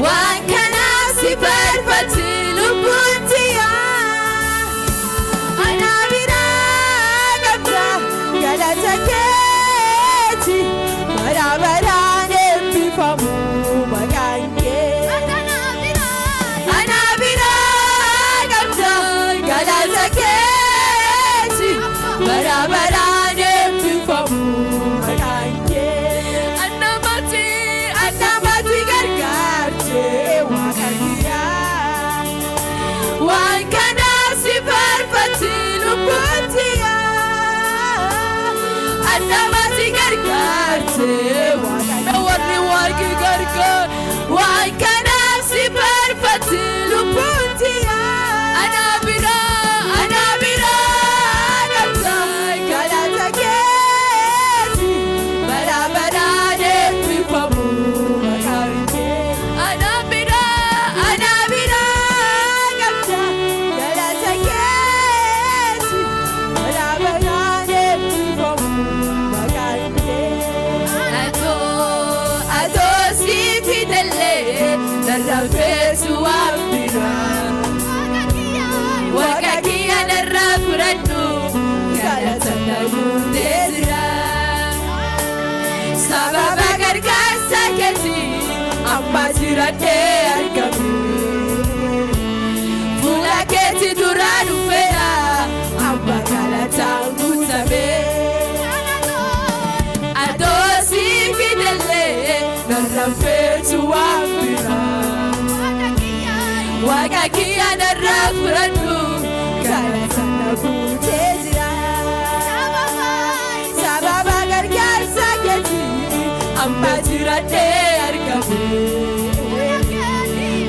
Waan kanaaf si faarfatti lubbuun tiyyaa. Ana biraa qabda galata keeti. Bara baraan eebbifamu maqaan kee. Ana biraa qabda galata keeti. Bara baraan eebbifamu maqaan kee. Annamatti annamatti gargaartee waaqa kiyyaa. Waan kanaaf si faarfatti lubbuun tiyyaa. Annamatti gargaartee waaqa warri waaqi gargaar. Waan kanaaf si faarfatti lubbuun tiyyaa. Ana biraa qabda galata keeti. Bara baraan eebbifamu maqaan kee. Ana biraa qabda galata keeti. Bara baraan eebbifamu maqaan kee. Atoo atoo si fidellee narrafeetu waan biraa. Waaqa kiyya narraa fudhadhu galata na guutee jira. Sababa gargaarsa keetii amma jiradhee argame. Fuula keetii dura dhufeera amma galataan guutame. Atoo si fidellee narrafeetu waan biraa. Waaqa kiyya narraa fudhadhu galata na guutee jira. Sababa gargaarsa keetii amma jiradhee argame.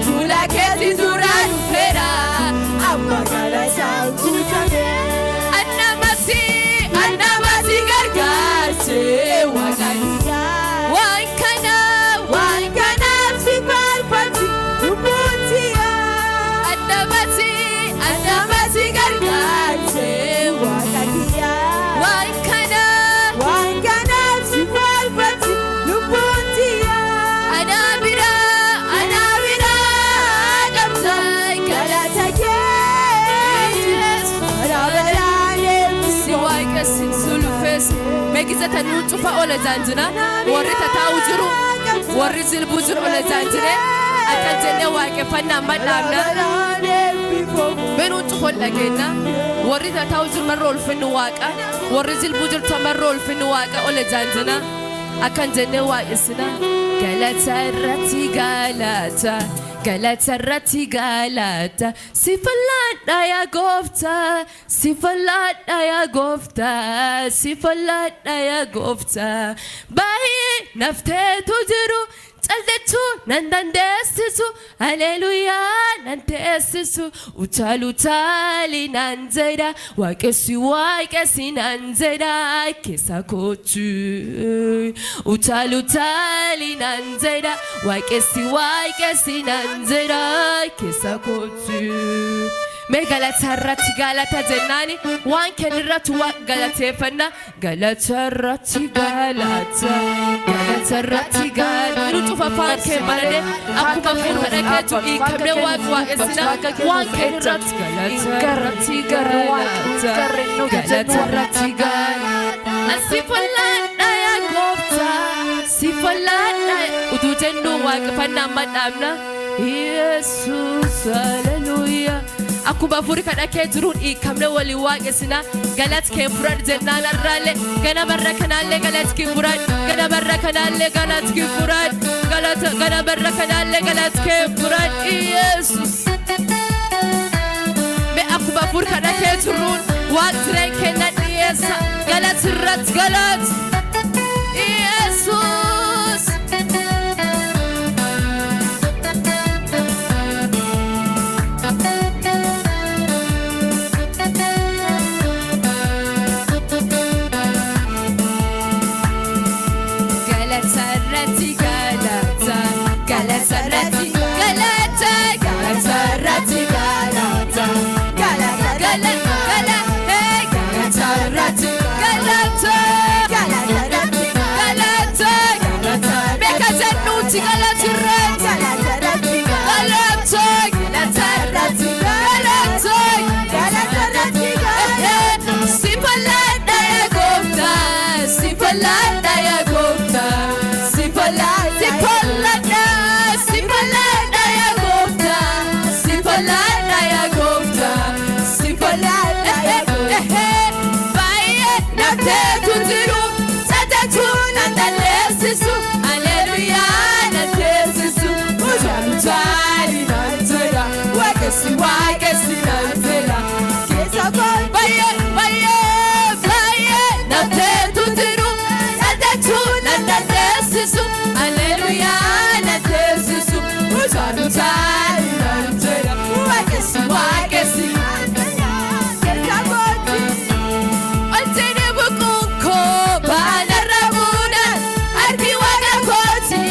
Fuula keetii dura dhufeera amma galataan guutame. Annamatti annamatti gargaartee waaqa kiyya. Waan kanaaf waan kanaaf si faarfatti lubbuun tiyyaa. Annamatti annamatti gargaartee waaqa kiyya. Waan kanaaf waan kanaaf si faarfatti lubbuun tiyyaa. Ana biraa qabda galata keeti. Bara baraan Si waaqessi sulufeessi meegisa tanuu cufa ola jaanjina warri tataa'u jiru warri jilbuu jiru ola jaanjine akkan jennee waaqeffannaan badhaafna Baraan eebbifamu. Benuun cufon dhageenna warri tataa'u jiru marra ulfinni waaqa warri jilbuu jirtu marra ulfinni waaqa ola jaanjina akkan jennee waaqessina galata irratti galata galata irratti galata si fallaadha yaa gooftaa si fallaadha yaa gooftaa si fallaadha yaa gooftaa baay'ee nafteetu jiru Caldechuu nan dandeessisu haleluyaa nan teessisu utaalu utaali nan jedha waaqessi waaqessi nan jedha keessa kootu utaalu utaali nan jedha waaqessi waaqessi nan jedha keessa kootu. Mee galata irratti galata jennaani waan kennu irratti waan galateeffanna galata irratti galata galata irratti galata nu cufa afaan kee malee akkuma fuula dhageetu hiikamne waaqa waaqessina waan kennu irratti galata irratti galata galata irratti galata si fallaadha yaa gooftaa si fallaadha utuu jennu waaqeffannaan madhaabna Yesuus haleluuyaa. Akkuma afurii kadhakee jiruun hiikamne waliin waaqessina galata kee fudhadhu jennaan har'aallee ganamarra kanaallee galata kee fudhadhu ganamarra kanaallee galata kee fudhadhu galata ganamarra kanaallee galata kee fudhadhu Yesuus. Mee akkuma afurii kadhakee jiruun waan jireen kenna dhiyeessa galata irratti galata Yesuus. Galata irratti galata galata irratti galata galata irratti galata galata gala gala hey galata irratti galata galata irratti galata Waaqessi waaqessi naan jedha. Keessa kooti. Baay'ee baay'ee baay'ee nafteetu jiru sadachuu nan dandeessisu aleluyaa na teessisu utaalu taali naan jedha waaqessi waaqessi. Keessa kooti. Olchini bukuun koo baanarra buunaan harki waaqa kooti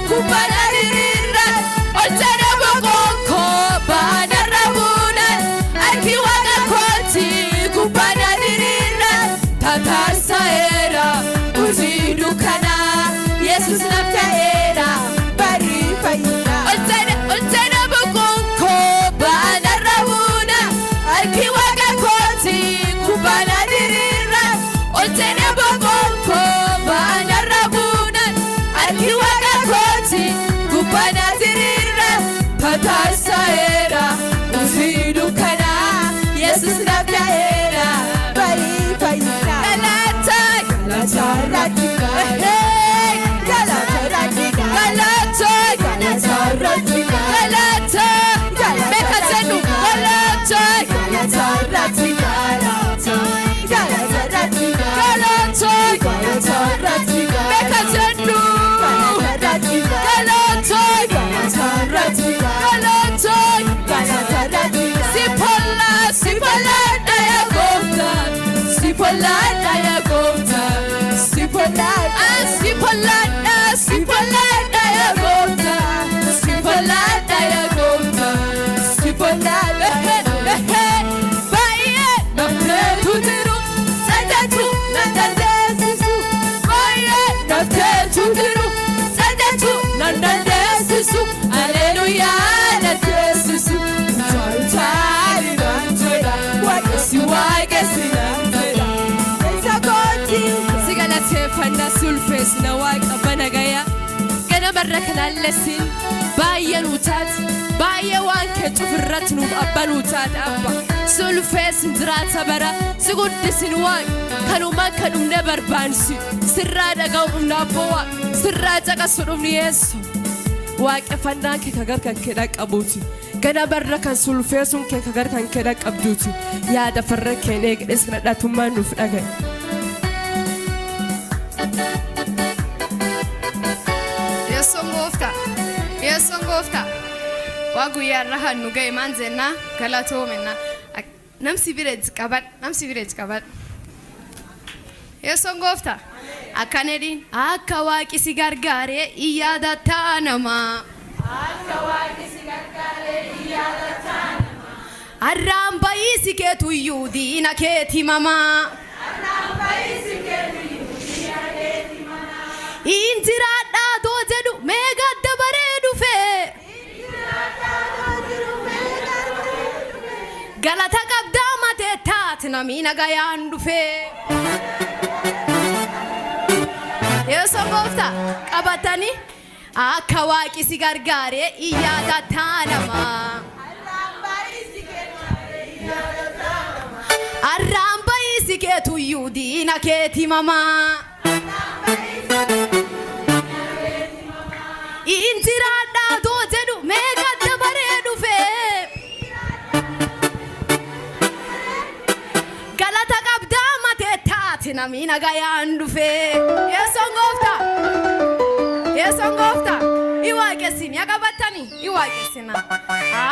kubbana diriirraan. Olchini bukuun koo baanarra buunaan harki waaqa kooti kubbana diriirraan. Tatarsa'eera hojii dukkanaa Yesuus naaf ta'eera. Barii fayyinaa. Olchini olchini bukuun koo baanarra buunaan harki waaqa kooti kubbana diriirraan. Olchini bukuun koo baanarra buunaan harki waaqa kooti kubbana diriirraan. Tatarsa'eera hojii dukkanaa Yesuus naaf ta'eera. Barii fayyinaa. Galata Galata irratti gaala. Hey! Galata irratti gaala. Galata Galata irratti gaala. Galata Meeqa jennu galata Galata irratti gaala. Galata irratti gaala. Galata Galata irratti gaala. Meeqa jennu Galata irratti gaala. Galata Galata irratti gaala. Galata Galata irratti gaala. Sipola sipola naya gooftaa Sipola naya gooftaa Sipola ah sipola na sipola naya gooftaa Sipola naya gooftaa Sipola baay'ee nafteetu jiru sadachuu nan dandeessisu baay'ee nafteetu jiru sadachuu nan dandeessisu aleluyaa na teessisu utaalu naan jedha waaqessi waaqessi naan jedha. Keessa kooti. Si galateeffannaa si ulfeessina waaqa banagaya ganamarra kanaallesin baay'ee nuu taate baay'ee waan kee cufirratti nuuf abba nuu taate abba si ulfeessin jiraata bara si guddisin waaqa kanumaan kan dhumne barbaansi sirraa dhaga'u dhumna abboo waaqa sirraa caqasu dhumni yeessu waaqeffannaan kee kagar kan kee dhaqqabuuti ganamarra kan si ulfeessuun kee kagar kan kee dhaqqabduuti yaada farra keen eegdhes kadhadhatummaan nuuf dhagaye. Yeessoon gooftaa. Yeessoon gooftaa. Waa guyyaa irra hannu ga'e maan jennaa galatoominna. Namsi bira qabadh. Namsi bira qabadh. Yeessoon gooftaa. Akkan jedhiin akka waaqi si gargaaree iyyaadataa namaa. Har'aan bayiisi keetu iyyuu diina keeti mamaa. Injiraadhaa too jedhu meeqa dabaree dhufee. Galata qabdaa matee taate namni nagayaan dhufee. Yeesoo gooftaa qabatanii akka waaqi si gargaaree iyyaadataa namaa. Har'aan bayiisi keetu iyyuu diina keeti mamaa. Injiraadhaa too jedhu meeqa dabaree dhufee. Galata qabdaa matee taate namni nagayaan dhufee. Yeessoon gooftaa. Yeessoon gooftaa. I waaqessin yaa qabattanii i waaqessina.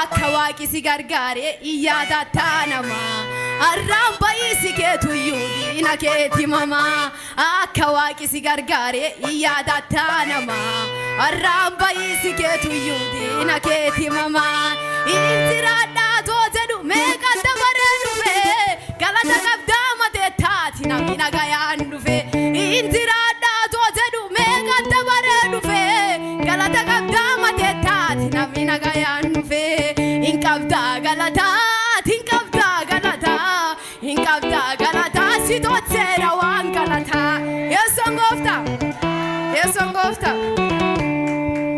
Akka waaqi si gargaaree iyyaadataa namaa. Har'aan bayiisi keetu iyyuu diina keeti mamaa. Akka waaqi si gargaaree iyyaadataa namaa. Har'aan bayiisi keetu iyyuu diina keeti mamaa. Injiraadhaa too jedhu meeqa dabaree dhufee. Galata qabdaa matee taati namni nagayaan dhufee. Injiraadhaa too jedhu meeqa dabaree dhufee. Galata qabdaa matee taati namni nagayaan dhufee. Hin qabdaa galataa, hin qabdaa galataa, hin qabdaa galataa si tolcheera waan galataa. Yeessoon gooftaa. Yeessoon gooftaa.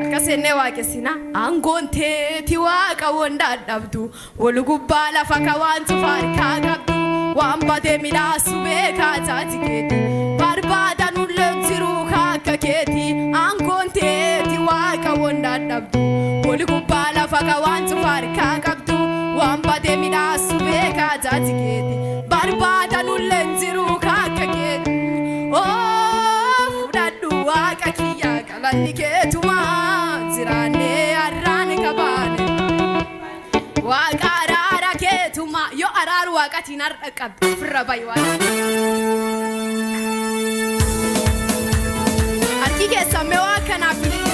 Akkas jennee waaqessina. Aangoon teeti waaqa wanta dhabdu. Wal gubbaa lafa ka waan cufa harkaa qabdu. Waan badee midhaasu beekaa jaati keeti. Barbaadan ullee jiru akka keeti. Aangoon teeti waaqa wanta dhabdu. Wal gubbaa lafa ka waan cufa harkaa qabdu. Tolfatee midhaasu beekaa jaati keeti. Barbaadanullee hin jiru akka keeti. Oo fudhadhu waaqa kiyya galanni keetumaa jiraannee har'aan qabaane. Waaqa araara keetumaa yoo araaru waaqatiin har'a qabdi ofirra bayi waaqa. Harki keessan mee waan kanaaf bilisa.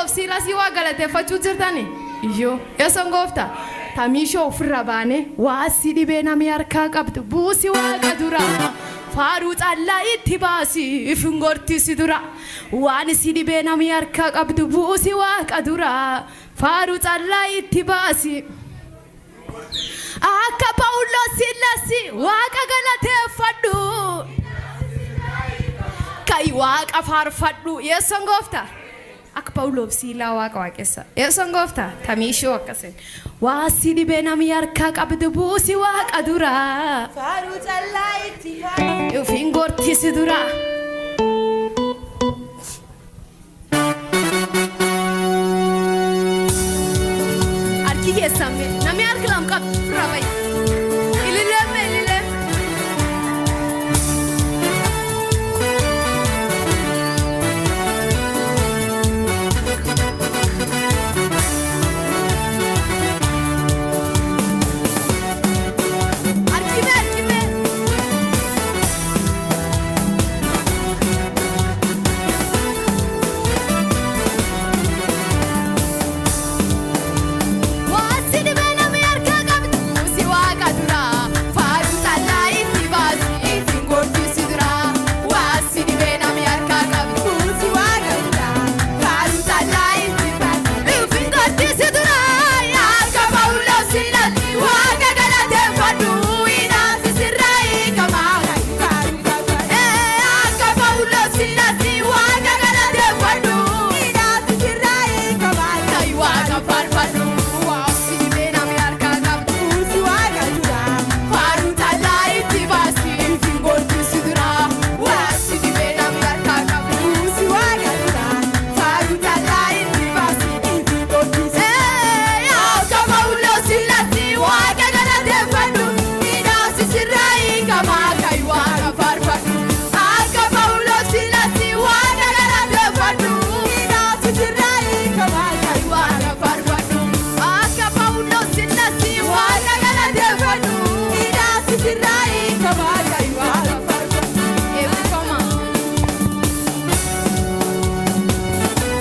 Phaawuloof Siilaasii waa galateeffachuu jirtani. Iyyoo yesoon gooftaa tamiishoo ofirra baane waa si dhibee namni harkaa qabdu buusi waaqa dura. Faaruu callaa itti baasi ifin gortisi dura. Waan si dhibee namni harkaa qabdu buusi waaqa dura. Faaruu callaa itti baasi. Akka Phaawulos Siilaasii waaqa galateeffadhu. Kai waaqa faarfadhu. Yesoon gooftaa. Akka Phaawulos Siilaa waaqa waaqessa. Yesoon gooftaa tamiishoo akkasin. Waa si dhibee namni harkaa qabdu buusi waaqa dura. Faaruu callaa itti baasi. Ofiin gortisi dura. Harki keessan mee.